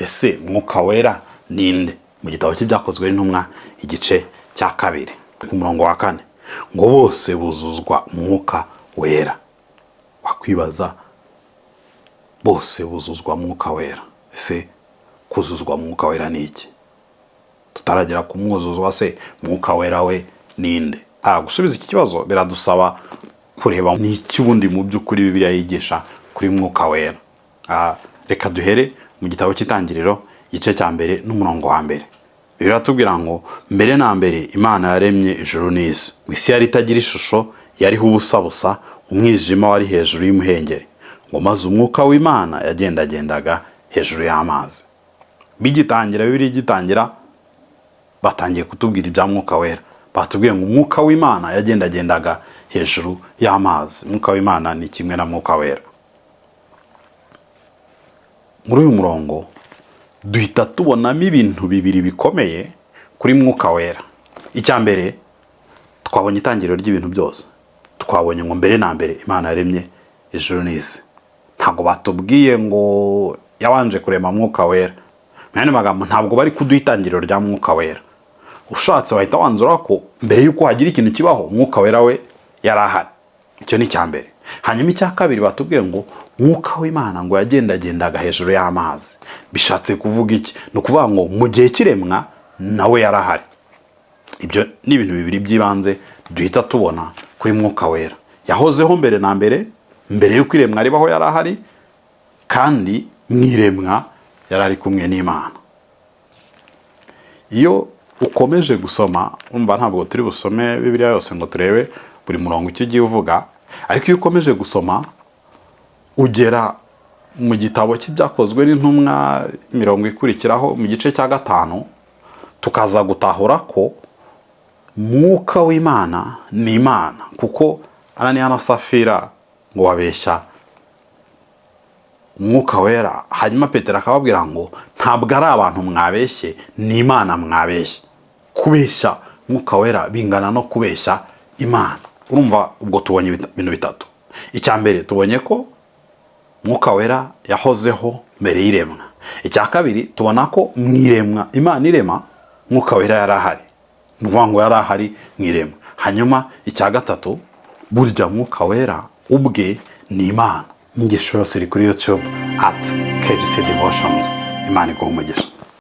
Ese Mwuka Wera ninde? Mu gitabo cy'Ibyakozwe n'Intumwa, igice cya 2, ku murongo wa 4, ngo bose buzuzwa Umwuka Wera. Wakwibaza, bose buzuzwa Mwuka Wera, ese kuzuzwa Mwuka Wera ni iki? Tutaragera ku mwuzuzwa se, Mwuka Wera we ninde? Gusubiza iki kibazo biradusaba kureba ni iki ubundi mu by'ukuri Bibiliya yigisha kuri Mwuka Wera. Reka duhere mu gitabo cy'Itangiriro, igice cya 1 n'umurongo wa 1. Biratubwira ngo mbere na mbere Imana yaremye ijuru n'isi. Isi yari itagira ishusho, yariho ubusa busa, umwijima wari hejuru y'umuhengeri, ngo maze umwuka w'Imana yagendagendaga hejuru y'amazi. Bigitangira, Bibiliya igitangira, batangiye kutubwira ibya Mwuka Wera. Batubwiye ngo umwuka w'Imana yagendagendaga hejuru y'amazi. Umwuka w'Imana ni kimwe na Mwuka Wera. Muri uyu murongo duhita tubonamo ibintu bibiri bikomeye kuri Mwuka Wera. Icya mbere, twabonye itangiriro ry'ibintu byose. Twabonye ngo mbere na mbere Imana yaremye ijuru n'isi. Ntabwo batubwiye ngo yabanje kurema Mwuka Wera. Mu yandi magambo, ntabwo bari kuduha itangiriro rya Mwuka Wera. Ushatse wahita wanzura ko mbere y'uko hagira ikintu kibaho, Mwuka Wera we yari ahari. Icyo ni icya mbere. Hanyuma icya kabiri, batubwiye ngo mwuka w'Imana ngo yagendagendaga hejuru y'amazi. Bishatse kuvuga iki? Ni ukuvuga ngo mu gihe cy'iremwa nawe yarahari. Ibyo ni ibintu bibiri by'ibanze duhita tubona kuri Mwuka Wera. Yahozeho mbere na mbere, mbere y'uko iremwa ribaho yari ahari, kandi mu iremwa yari ari kumwe n'Imana. Iyo ukomeje gusoma, umva, ntabwo turi busome Bibiliya yose ngo turebe buri murongo icyo ugiye uvuga, ariko iyo ukomeje gusoma ugera mu gitabo cy'Ibyakozwe n'Intumwa, mirongo ikurikiraho, mu gice cya 5, tukaza gutahura ko mwuka w'Imana ni Imana, kuko Ananiya na Safira ngo babeshya Umwuka Wera, hanyuma Petero akababwira ngo ntabwo ari abantu mwabeshye, ni Imana mwabeshye. Kubeshya Mwuka Wera bingana no kubeshya Imana. Urumva ubwo tubonye ibintu bitatu. Icya mbere, tubonye ko Mwuka Wera yahozeho mbere y'iremwa. Icya kabiri, tubona ko mu iremwa, Imana irema, Mwuka Wera yari ahari, ni ukuvuga ngo yari ahari mu iremwa. Hanyuma icya gatatu, burya Mwuka Wera ubwe ni Imana. Inyigisho yose iri kuri YouTube @KGCDevotions. Imana iguha umugisha.